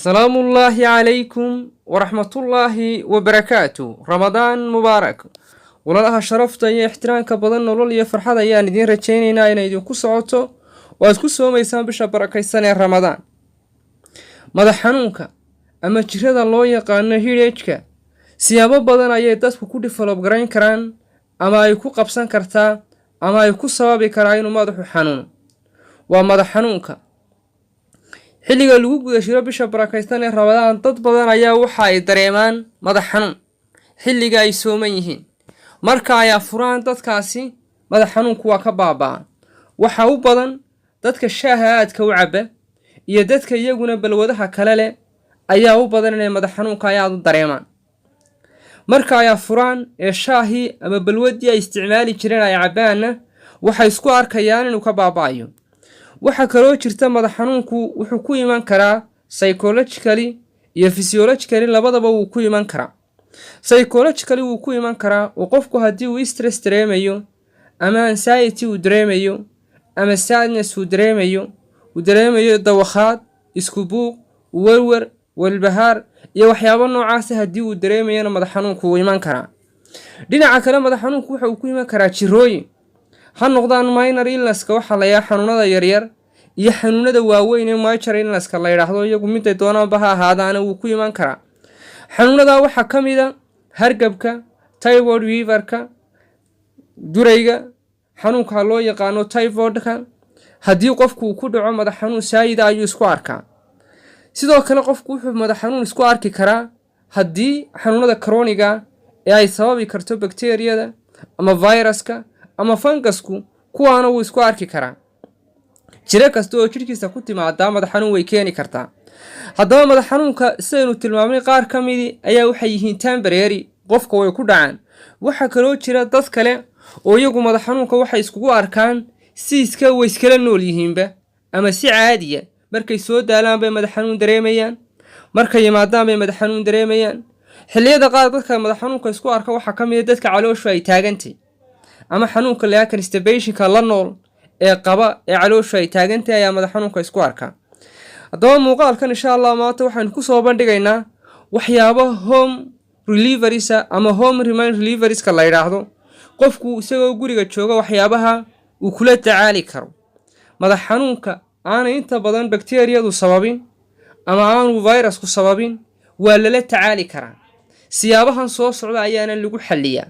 Asalaamullaahi calaykum waraxmatullaahi wabarakaatu. Ramadaan mubaarak. Walaalaha sharafta iyo ixtiraamka badan, nolol iyo farxad ayaan idiin rajaynaynaa inay idinku socoto oo aad ku soomaysaan bisha barakaysan ee Ramadaan. Madax xanuunka ama jirada loo yaqaano headache-ka siyaabo badan ayay dadku ku develop garayn karaan ama ay ku qabsan kartaa ama ay ku sababi karaa inuu madaxu xanuuno. Waa madax xanuunka. Xilliga lagu guda jiro bisha barakaysan ee Ramadaan, dad badan ayaa waxa ay dareemaan madax xanuun xilliga ay sooman yihiin. Marka ay afuraan, dadkaasi madax xanuunku waa ka baaba'an. Waxa u badan dadka shaaha aadka u cabba iyo dadka iyaguna balwadaha kale leh ayaa u badan inay madax xanuunka ay aada u dareemaan. Marka ay afuraan ee shaahii ama balwadii ay isticmaali jireen ay cabbaanna, waxay isku arkayaan inuu ka baaba'ayo. Waxaa kaloo jirta, madax xanuunku wuxuu ku iman karaa psychologically iyo physiologically, labadaba wuu ku iman karaa. Psychologically wuu ku iman karaa oo qofku haddii uu stress dareemayo ama anxiety uu dareemayo ama sadness uu dareemayo, dawakhaad, isku buuq, werwer, walbahaar iyo waxyaabo noocaasa haddii uu dareemayona, madax xanuunku wuu iman karaa. Dhinaca kale, madax xanuunku waxa uu ku iman karaa jirooyin, ha noqdaan minor illnesska, waxaa la yidhaha xanuunada yaryar, iyo xanuunada waaweyn ee major illnesska la yidhaahdo. Iyagu miday doonaanba ha ahaadaana, wuu ku iman karaa. Xanuunada waxaa ka mid a hargabka, typhoid feverka, durayga, xanuunka loo yaqaano typhoidka. Haddii qofku uu ku dhaco, madax xanuun saayida ayuu isku arkaa. Sidoo kale, qofku wuxuu madax xanuun isku arki karaa haddii xanuunada chronicga ee ay sababi karto bakteriyada ama viruska ama fungasku, kuwaana wuu isku arki karaa. Jiro kasta oo jidhkiisa ku timaadaa madax xanuun way keeni kartaa. Haddaba, madax xanuunka sidaynu tilmaamnay, qaar ka midi ayaa waxay yihiin temporary, qofka way ku dhacaan. Waxaa kaloo jira dad kale oo iyagu madax xanuunka waxay iskugu arkaan si iska way iskala nool yihiinba ama si caadiya. Markay soo daalaan bay madax xanuun dareemayaan, markay yimaadaan bay madax xanuun dareemayaan. Xilliyada qaar dadka madax xanuunka isku arka waxaa ka mid a dadka calooshu ay taagantay ama xanuunka lahaa constipationka la nool ee qaba ee calooshu ay taagantahay ayaa madax xanuunka isku arka. Haddaba, muuqaalkan, insha Allah, maanta waxaynu kusoo bandhigaynaa waxyaabo home relieversa ama home remedy relieverska la yidhaahdo, qofku isagoo guriga jooga waxyaabaha uu kula tacaali karo madax xanuunka aanay inta badan bakteriyadu sababin ama aanu virusku sababin. Waa lala tacaali karaa. Siyaabahan soo socda ayaana lagu xalliyaa.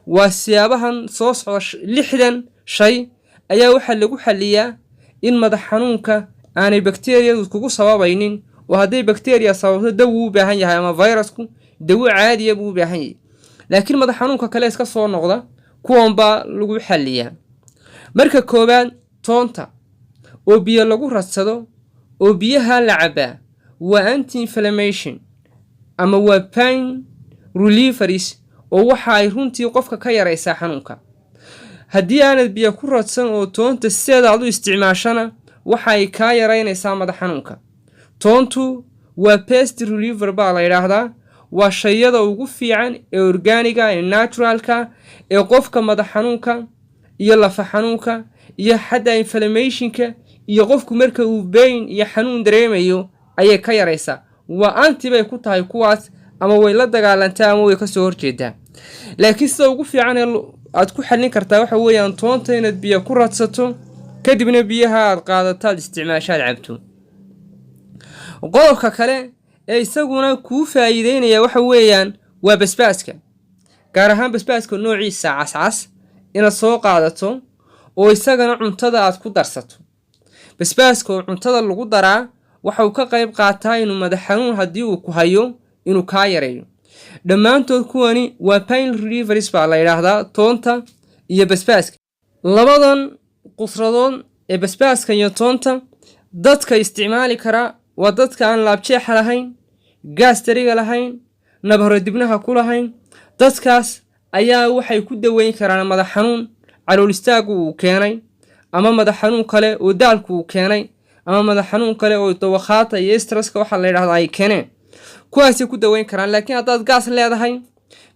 Waa siyaabahan soo socda, 60 shay ayaa waxaa lagu xalliyaa in madax xanuunka aanay bakteriyadu kugu sababaynin, oo hadday bakteriya sababto dawo u baahan yahay ama virusku dawo caadiya buu u baahan yahay, laakiin madax xanuunka kale iska soo noqda kuwan baa lagu xalliyaa. Marka koowaad, toonta oo biyo lagu radsado oo biyaha la cabbaa waa anti inflammation ama waa pain relievers, oo waxa ay runtii qofka ka yaraysaa xanuunka. Haddii aanad biyo ku radsan oo toonta sideeda aad u isticmaashana, waxa ay kaa yaraynaysaa madax xanuunka. Toontu waa best reliever baa la yidhaahdaa. Waa shayada ugu fiican ee organicga ee naturalka ee qofka madax xanuunka iyo lafa xanuunka iyo xataa inflammationka iyo qofku marka uu pain iyo xanuun dareemayo ayay ka yaraysaa. Waa anti bay ku tahay kuwaas, ama way la dagaalantaa ama way kasoo horjeedaa. Laakiin sida ugu fiican ee aad ku xallin kartaa waxa weeyaan toonta inaad biyo ku radsato, kadibna biyaha aad qaadato, aad isticmaashaad cabto. Qodobka kale ee isaguna kuu faa'iideynaya waxa weeyaan waa basbaaska, gaar ahaan basbaaska noociisa cascas inaad soo qaadato oo isagana cuntada aad ku darsato. Basbaaska oo cuntada lagu daraa waxa uu ka qayb qaataa inuu madax xanuun haddii uu ku hayo inuu kaa yareeyo. Dhammaantood kuwani waa pain relievers baa la yidhaahdaa, toonta iyo basbaaska. Labadan qusradood ee basbaaska iyo toonta dadka isticmaali karaa waa dadka aan laabjeexa lahayn, gastriga lahayn, nabaro dibnaha ku lahayn. Dadkaas ayaa waxay ku daweyn karaan madax xanuun calool istaagu uu keenay ama madax xanuun kale oo daalku uu keenay ama madax xanuun kale oo dawakhaata iyo stresska waxaa la yidhahdaa ay keeneen, kuwaasay ku daweyn karaan. Laakiin haddaad gaas leedahay,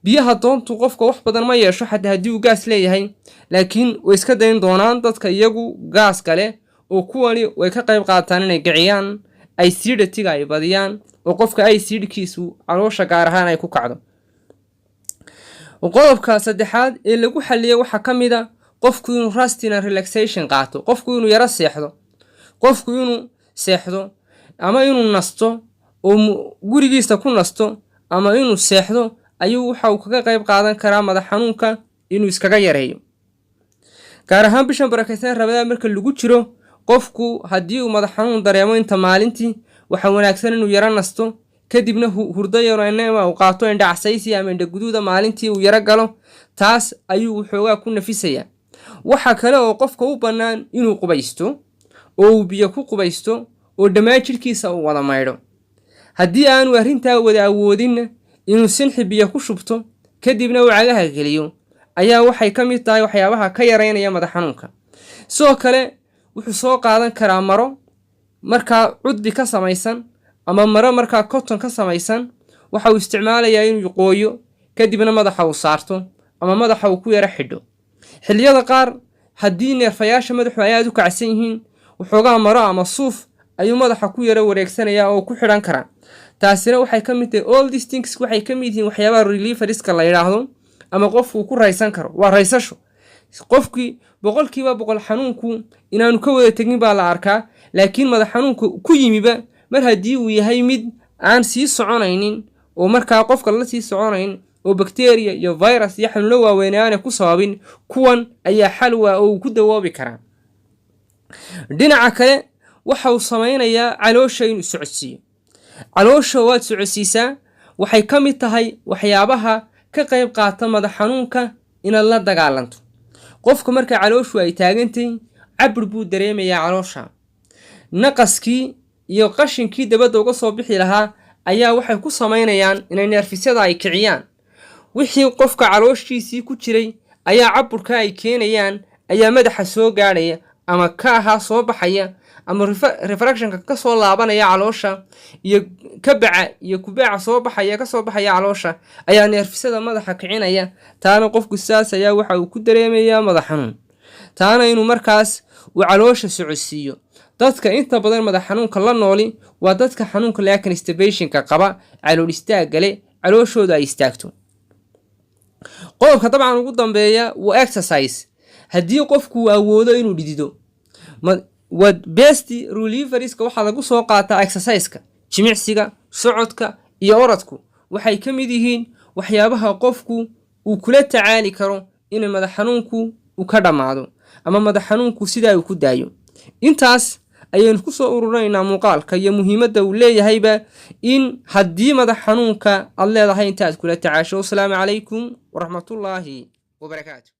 biyaha toontu qofka wax badan ma yeesho xataa haddii uu gaas leeyahay, laakiin way iska dayn doonaan dadka iyagu gaas kale oo kuwani way ka qayb qaataan inay kiciyaan Acidity-ga ay badiyaan oo qofka acidkiisu caloosha gaar ahaan ay ku kacdo. Qodobka saddexaad ee lagu xaliyay waxaa ka mid a qofku inuu resting and relaxation qaato, qofku inuu yaro seexdo, qofku inuu seexdo ama inuu nasto oo gurigiisa ku nasto ama inuu seexdo ayuu waxa uu kaga qayb qaadan karaa madax xanuunka inuu iskaga yareeyo, gaar ahaan bishan barakaysan Ramadaan marka lagu jiro. Qofku haddii uu madax xanuun dareemo inta maalintii, waxaa wanaagsan inuu yaro nasto, kadibna hurdo yaro enema uu qaato, indha casaysi ama indha guduuda maalintii uu yaro galo. Taas ayuu waxoogaa ku nafisayaa. Waxa kale oo qofka u bannaan inuu qubaysto oo uu biyo ku qubaysto oo dhammaan jidhkiisa uu wada maydho. Haddii aanu arrintaa wada awoodinna, inuu sinxi biyo ku shubto, kadibna uu cagaha geliyo ayaa waxay ka mid tahay waxyaabaha ka yaraynaya madax xanuunka. Sidoo kale wuxuu soo qaadan karaa maro markaa cudbi ka samaysan ama maro markaa cotton ka samaysan. Waxa uu isticmaalayaa inuu qooyo, kadibna madaxa uu saarto ama madaxa uu ku yaro xidho. Xilliyada qaar haddii neerfayaasha madaxu ay aada u kacsan yihiin, waxoogaa maro ama suuf ayuu madaxa ku yaro wareegsanayaa oo ku xidhan karaa. Taasina waxay ka mid tahay, all these things waxay ka mid yihiin waxyaabaha relieverska la yidhaahdo ama qofku ku raysan karo. Waa raysasho. Qofkii 100% xanuunku inaanu ka wada tegin baa la arkaa, laakiin madax xanuunku ku yimiba mar haddii uu yahay mid aan sii soconaynin oo markaa qofka la sii soconayn oo bacteria iyo virus iyo xanuuno waaweyn aanay ku sababin, kuwan ayaa xal waa oo uu ku dawoobi karaa. Dhinaca kale waxa uu samaynayaa caloosha inuu socodsiiyo. Caloosha waad socodsiisaa waxay ka mid tahay waxyaabaha ka qayb qaata madax xanuunka inaad la dagaalanto. Qofka marka calooshu ay taagantahay, cabir buu dareemayaa caloosha. Naqaskii iyo qashinkii dabadda uga soo bixi lahaa ayaa waxay ku samaynayaan inay neerfisyada ay kiciyaan. Wixii qofka calooshiisii ku jiray ayaa caburka ay keenayaan ayaa madaxa soo gaadhaya ama ka ahaa soo baxaya ama refractionka ka soo laabanaya caloosha iyo kabaca iyo kubaaca soo baxaya, kasoo baxaya caloosha ayaa neerfisada madaxa kicinaya. Taana qofku sidaas ayaa waxa uu ku dareemayaa madax xanuun. Taana inuu markaas uu caloosha socodsiiyo. Dadka inta badan madax xanuunka la nooli waa dadka xanuunka laa constipationka qaba, calool istaagale, calooshooda ay istaagto. Qodobka dabcan ugu dambeeya waa exercise. Haddii qofku uu awoodo inuu dhidido, waa best relieverska. Waxaa lagu soo qaataa exerciseka, jimicsiga, socodka iyo orodku waxay ka mid yihiin waxyaabaha qofku uu kula tacaali karo inay madax xanuunku uu ka dhammaado ama madax xanuunku sidaa uu ku daayo. Intaas ayaynu kusoo ururinaynaa muuqaalka iyo muhiimadda uu leeyahayba in haddii madax xanuunka aad leedahay inta aad kula tacaasho. Wasalaamu calaykum waraxmatullaahi wabarakaatu.